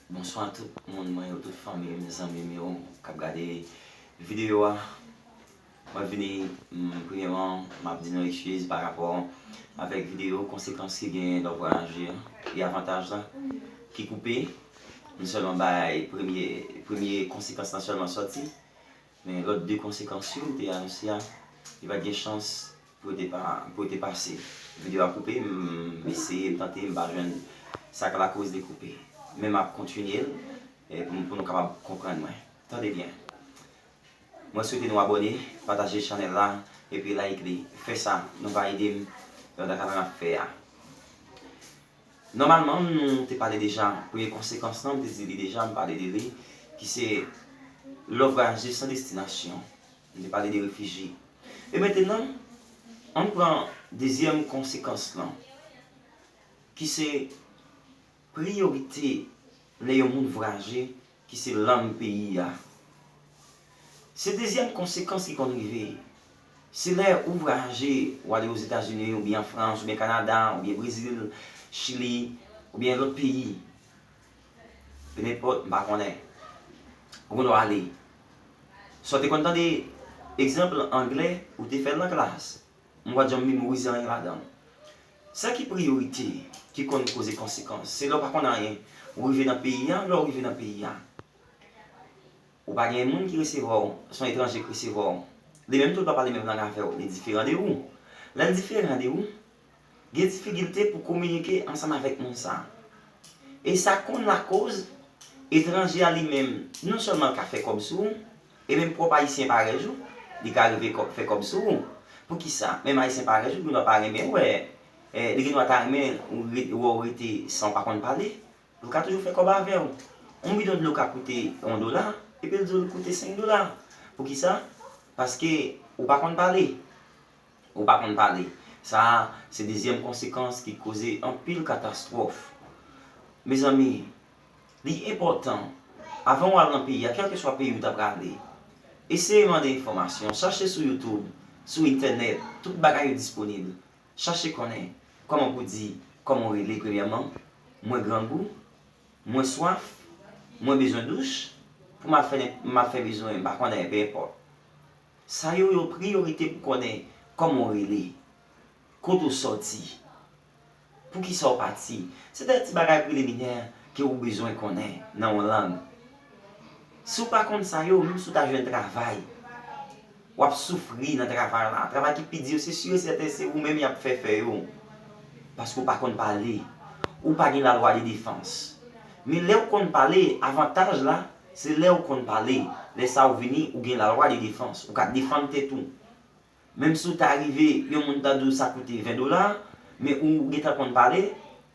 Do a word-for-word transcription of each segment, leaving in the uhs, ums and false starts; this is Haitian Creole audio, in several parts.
Bonswa tout moun mwen yo, tout fanmi m, zanmi m yo k ap gade videyo a. Mwen vini, mm, premyèman, m ap di nou ekskiz pa rapò avèk videyo konsekans ki genyen lè w vwayaje an, e avantaj la ki koupe. M sèlman bay premye, premye konsekans lan sèlman sòti, men lòt de konsekans yo m te anonse a, li pa t gen chans pou yo te pa, pou yo te pase. Videyo a koupe, m eseye, m tante, m pa jwenn sa k lakoz li koupe. Men m ap kontinye l, e pou, pou nou kapab konprann mwen. Tande byen. Mwen swete nou abòne, pataje chanèl la, epi like li. Fè sa, nou va ede m nan travay n ap fè a. Nòmalman, nou te pale deja, premye konsekans lan, m te di li deja, m pale de li, ki se lè w vwayaje san destinasyon. M te pale de refijye. E mentenan, ann pran dezyèm konsekans lan, ki se priyorite lè yon moun vwayaje, ki se lang peyi a. Se dezyèm konsekans ki konn rive. Se lè ou vwayaje, ou ale Ozetazini, oubyen an Frans, oubyen Kanada, oubyen Brezil, Chili, oubyen lòt peyi. Pe nenpòt, m pa konnen. Ou konn ale. Sa w te konn tande, egzanp, anglè, ou te fè l nan klas. M pa t janm memorize anyen ladan l. Sa ki priyorite, ki konn koze konsekans, se lè w pa konn anyen. Ou rive nan peyi a, lè w rive nan peyi a, ou pa gen moun ki resevwa w, se yon etranje ki resevwa w. Li menm tou, l pa pale menm lang avè w, li diferan de ou. Lè l diferan de ou, gen difikilte pou kominike ansanm avèk moun sa a. E sa konn lakoz etranje a li menm, non sèlman l ka fè kòb sou ou, e menm pwòp Ayisyen parèy ou, li ka rive kò-, fè kòb sou ou. Poukisa? Menm Ayisyen parèy ou, li gen dwa pa renmen wè, e, li gen dwa ta renmen ou re-, wè w rete san w pa konn pale. Li ka toujou fè kòb avè w. Yon bidon dlo ka koute yon dola, epi l di w li koute senk dola. Poukisa? Paske ou pa konn pale. Ou pa konn pale. Sa a, se dezyèm konsekans ki koze anpil katastwòf. Mezanmi, li enpòtan, avan w al nan peyi a, kèlkeswa peyi w ta prale, eseye mande enfòmasyon, chache sou YouTube, sou entènèt, tout bagay yo disponib. Chache konnen kòman pou di, kòman w rele premyèman, mwen grangou, mwen swaf, mwen bezwen douch, pou m al fè, m al fè bezwen, m pa konnen, pe enpòt. Sa yo, yo priyorite pou konnen kòman w rele, kote w sòti, poukisa w pati. Se de ti bagay preliminè ke ou bezwen konnen nan yon lang. Si w pa konn sa yo, menm si w ta jwenn travay, w ap soufri nan travay la. Travay ki pi di yo, se si e sèten se ou menm y ap fè fè yo. Paske w pa konn pale. Ou pa gen lalwa de defans. Men lè w konn pale, avantaj la, se lè w konn pale. Lè sa a ou vini, ou gen lalwa de defans. Ou ka defann tèt ou. Menm si w ta rive, yon moun ta di w sa koute ven dola, men ou gentan konn pale,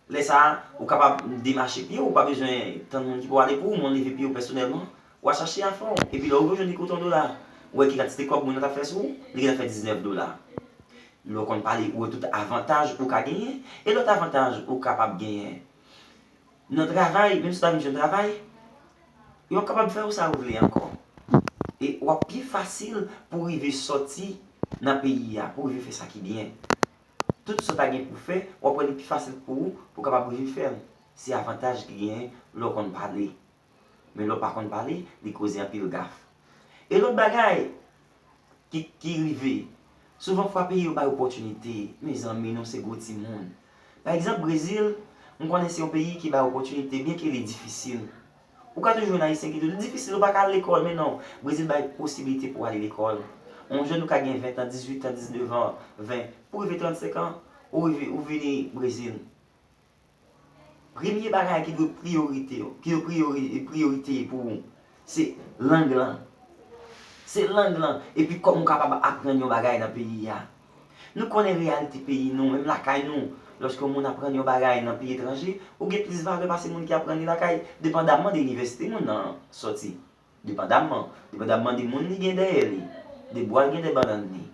lè sa a, ou kapab demache pye w, ou pa bezwen tann moun ki pou ale pou ou, men w leve pye w pèsonèlman, w a chache afè w. Epi lè w rive w jwenn li koute yon dola, ou wè ki kantite kòb moun nan t ap fè sou ou, li gentan fè diznèf dola. Lè w konn pale, ou wè tout avantaj ou ka genyen, e lòt avantaj ou kapab genyen. Nan travay, menm si w ta vin jwenn travay, yo kapab fè w sa ou vle ankò. E w ap pi fasil pou w rive sòti nan peyi a, pou w rive fè sa ki byen. Tout sa w ta gen pou fè, w ap wè li pi fasil pou ou, pou w kapab rive fè l. Se avantaj ki genyen lè w konn pale. Men lè w pa konn pale, li koze anpil gaf. E lòt bagay, ki, ki rive. Souvan fwa peyi yo bay opòtinite, mezanmi, nou se gwo timoun. Pa egzanp, Brezil, m konnen se yon peyi ki bay opòtinite, byenke li difisil. Ou ka toujou jwenn Ayisyen ki di w li difisil, ou pa ka al lekòl, men non, Brezil bay posiblite pou w ale lekòl. Yon jèn ou ka gen ven tan, dizuit an, diznèf an, ven, pou rive trannsenk an, ou rive, ou vini Brezil. Premye bagay ki dwe priyorite, ki dwe priyori-, priyorite pou ou, se lang lan. Se lang lan, epi kòman w kapab aprann yon bagay nan peyi a. Nou konnen reyalite peyi nou, menm lakay nou, lòske yon moun aprann yon bagay nan peyi etranje, ou gen plis valè pase moun ki aprann li lakay, depandamman de inivèsite moun nan sòti. Depandamman, depandamman de moun li gen dèyè li, de bwa l gen dèyè bannann li.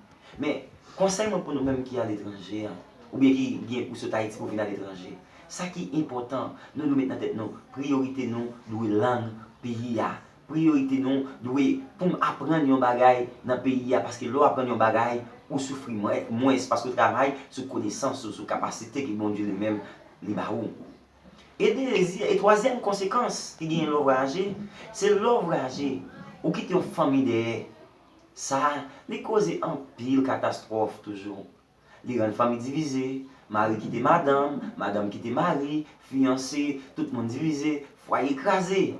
Men, konsèy mwen pou nou menm ki aletranje a, oubyen ki gen pou sot Ayiti pou vin aletranje, sa ki enpòtan, nou dwe met nan tèt nou, priyorite nou dwe lang peyi a. Priyorite nou dwe pou m aprann yon bagay nan peyi a, paske lè w aprann yon bagay, ou soufri mwens, mwens, paske w travay sou konesans ou, sou kapasite ke Bondye li menm li ba ou. E dezyè, e twazyèm konsekans ki genyen lè w vwayaje, se lè w vwayaje, ou kite yon fanmi dèyè. Sa, li koze anpil katastwòf toujou. Li rann fanmi divize, mari kite madanm, madanm kite mari, fiyanse, tout moun divize, fwaye kraze.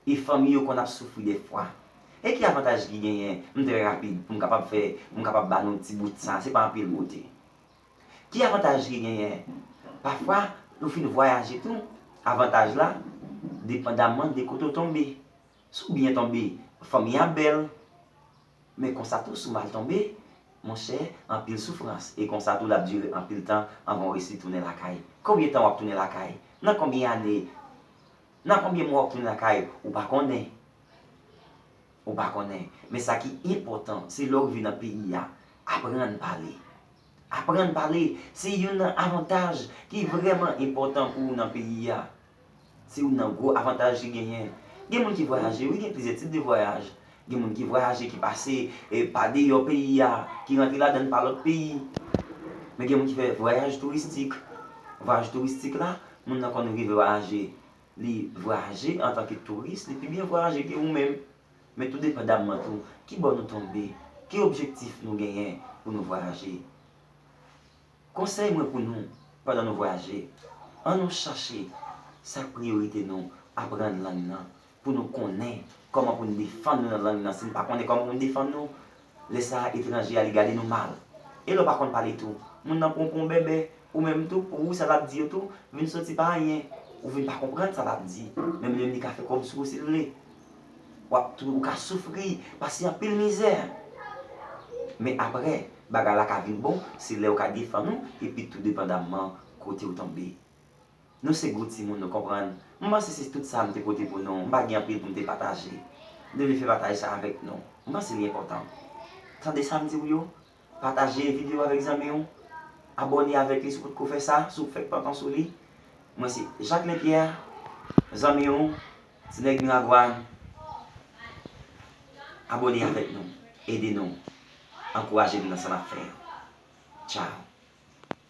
E fanmi yo konn ap soufri dèfwa. E ki avantaj ki genyen? M trè rapid pou m kapab fè, pou m kapab ba nou ti bout sa, se pa anpil bote. Ki avantaj ki genyen? Pafwa, nou fin vwayaje tou, avantaj la, depandamman de kote w tonbe. Si w byen tonbe, fanmi a bèl, men konsa tou, si w mal tonbe, monchè, anpil soufrans. E konsa tou, l ap dire anpil tan anvan w resi tounen lakay. Konbyen tan w ap tounen lakay? Nan konbyen ane? Nan konbyen mwa w ap tounen lakay? Ou pa konnen. Ou pa konnen. Men sa ki enpòtan, se lè w rive nan peyi a, aprann pale. Aprann pale, se youn nan avantaj ki vrèman enpòtan pou ou nan peyi a. Se youn nan gwo avantaj ki genyen. Gen moun ki vwayaje, wi, gen plizyè tip de vwayaj. Gen moun ki vwayaje, ki pase, eh, pa deyò peyi a, ki rantre ladan l pa lòt peyi. Men gen moun ki fè vwayaj touristik. Vwayaj touristik la, moun nan konn rive vwayaje. Li vwayaje antanke touris, li pi byen vwayaje ke ou menm. Men tou depandamman tou, ki bò nou tonbe, ki objektif nou genyen pou nou vwayaje. Konsèy mwen pou nou, pandan nou vwayaje, ann nou chache sa k priyorite nou, aprann lang nan, pou nou konnen kòman pou n defann nou nan lang nan. Si n pa konnen kòman pou n defann nou, lè sa a etranje a li gade nou mal. E lè w pa konn pale tou, moun nan pran w pou yon bèbè, ou menm tou, pou ou sa l ap di yo tou vin soti pa anyen. Ou vin pa konprann sa l ap di. Menm li menm li ka fè kòb sou ou si l vle. W ap tou, ou ka soufri, pase anpil mizè. Men apre, bagay la ka vin bon, se lè w ka defann ou, epi tou depandamman kote w tonbe. Nou se gwo timoun, nou konprann. M panse se tout sa m te pote pou nou. M pa gen anpil pou m te pataje. M te vle fè pataj sa avèk nou. M panse li enpòtan. Tande sa m di w yo. Pataje videyo avèk zanmi w. Abòne avèk li si w potko fè sa, si w fèk pantan sou li. Mwen se Jacquelin Pierre, zanmi w, ti nèg Miragwàn. Abòne avèk nou. Ede nou. Ankouraje nou nan sa n ap fè yo. Tchao.